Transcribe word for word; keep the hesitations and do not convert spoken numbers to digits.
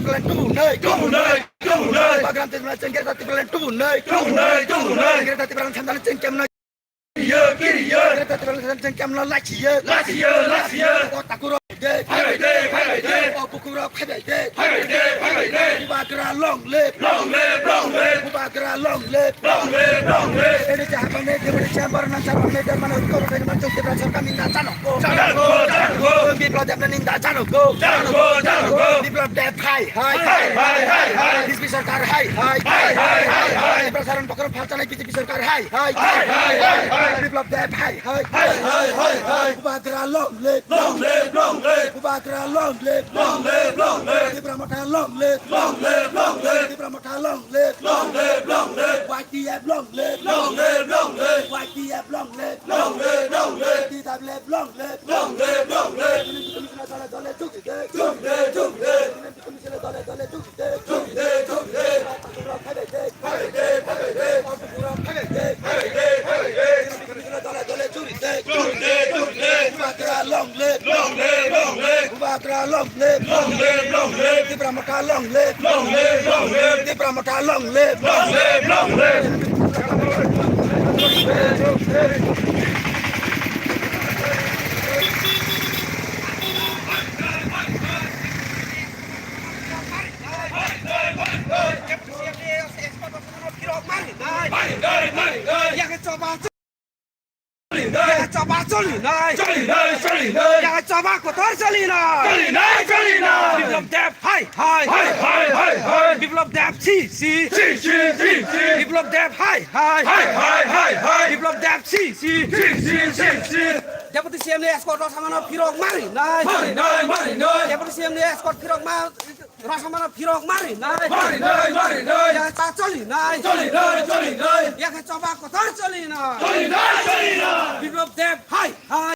Tipraland tubunai, tubunai, tubunai. Bagram Tipraland chengker ta Tipraland tubunai, tubunai, tubunai. Chengker ta Tipraland sandal chengkem nai. Kiriya, kiriya. Chengker ta Tipraland sandal chengkem nai lachiya, lachiya, lachiya. O takuro de, phaibai de, phaibai de. O bukuro phaibai de, phaibai de, phaibai de. Bubagra long live, long live, long live. Bubagra long live. Long live, long live. Ede jahabane, deputy chamber nang jahabane, dermane utkor utai man chuk Tipra sarkar ninda jano go. Jano go, jano go. Biplab Deb ninda jano go. Jano go, jano go. Biplab Deb hai hai. Hai, hai, hai, hai. B J P sarkar hai hai. Hai, hai, hai, hai. Tipra saran pokro phalchana B J P sarkar hai hai. Hai, hai, hai, hai. Biplab Deb hai hai. Hai, hai, hai, hai. Bubagra long live. Long live, long live. Bubagra long live. Long live, long live. Tipra Motha long live. Long live, long live. Tipra Motha long live. Long live, long live. Y T F long live. Long live, long live. Y T F long live. Long live, long live. T W F long live. Long live, long live. Dole dole jug de. Jug de, jug de. Dole dole jug de. Jug de, jug de. Phaibai de, phaibai de. Dole dole jug de. Jug de, jug de. Bubagra long live. Long live, long live. Bubagra long live. Long live, long live. Tipra Motha long live. Long live, long live. Tipra Motha long live. Long live, long live. Mari, mari, mari, mari. Yakhai choba cholinai. Yakhai choba cholinai. Cholinai, cholinai. Yakhai choba kotor cholinai. Cholinai, cholinai. Biplab Deb hai hai. Hai, hai, hai, hai. Biplab Deb si si. Si, si, si, si. Biplab Deb hai hai. Hai, hai, hai, hai. Biplab Deb si si. Si, si, si, si. Deputy C M ni escort rok samano phirok marinai. Marinai, marinai. Deputy C M ni escort phirok ma Rosomano phirok marinai. Marinai, marinai. Yakhai choba cholinai. Cholinai, cholinai. Yakhai choba kotor cholinai. Cholinai, cholinai. Biplab Deb hai hai.